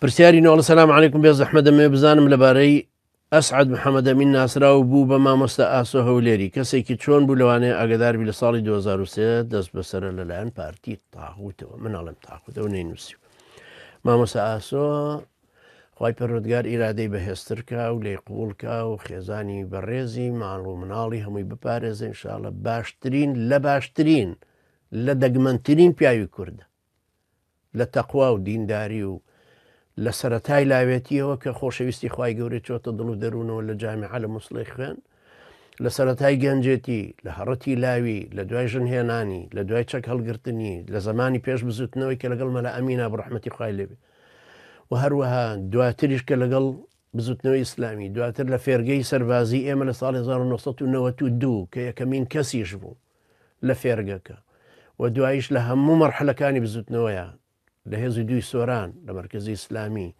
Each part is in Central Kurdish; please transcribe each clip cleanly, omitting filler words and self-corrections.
پرسیاری نۆڵ سلام علیکم بێ زەحمەت دەمەوێت بزانم لەبارەی ئەسعەد محەمەد ئەمین ناسراو بوو بە مامۆستا ئاسۆ هەولێری کەسێکی چۆن بوو لەوانەیە ئاگداربی لە ساڵی 2023 دەست بەسەرە لەلایەن پارتی تاغوتەوە من ئەڵێم تاغوتەوە نەینووسی مامۆستا ئاسۆ خوای پەروەردگار ئیرادەی بەهێزتر کا و لێی قبوڵ کا و خێزانی بەڕێزی ماڵ و مناڵی هەمووی بپارێزێ ان شاء اللە باشترین لە باشترین لە دەگمەنترین پیاوی کوردە لە تەقوا و دینداری و لە سەرەتای لاوێتیەوە کە خۆشەویستی خوای گەورەی چۆتە دڵ و دەروونەوە لە جامیعە لە موسڵی خوێن لە سەرەتای گەنجێتی لە هەڕەتی لاوی لە دوای ژن هێنانی لە دوای چەک هەڵگرتنی لە زمانی پێش بزوتنەوەی کە لەگەڵ مەلا ئەمینا بە ڕەحمەتی خوای لێبێ و هەروەها دواتریش کە لەگەڵ بزوتنەوەی ئیسلامی دواتر لە فێرگەی سەربازی ئێمە لە ساڵی 1992 کە یەکەمین کەسیش بوو لە فێرگەکە و دواییش لە هەموو مەرحەلەکانی بزوتنەوەیە لە هێزی دووی سۆران لە مەرکەزی ئیسلامی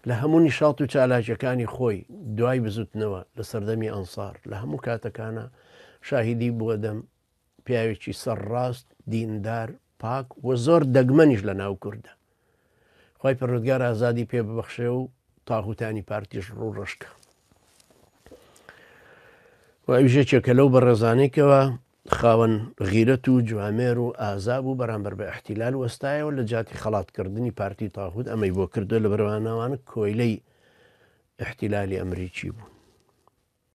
لە هەموو نیشاط و چالاکیەکانی خۆی دوای بزوتنەوە لە سەردەمی ئەنسار لە هەموو کاتەکانە شاهیدی بووە دەم پیاوێکی سەرڕاست دیندار پاک و زۆر دەگمەنیش لە ناو کوردە خوای پەروەردگار ئازادی پێ ببەخشێ و تاغوتانی پارتیش ڕوو ڕەشکە و ئەویش یەکێکە لەو بەڕێزانەی کەوا خاوەن غیرەت و جوامێر و ئازا بوو بەرامبەر بە احتیلال وەستایەوە لە جاتی خەڵاتکردنی پارتی تاغوت ئەمەی بۆ کردو لە بەروانەوانە کۆیلەی احتیلالی ئەمریکی بوون.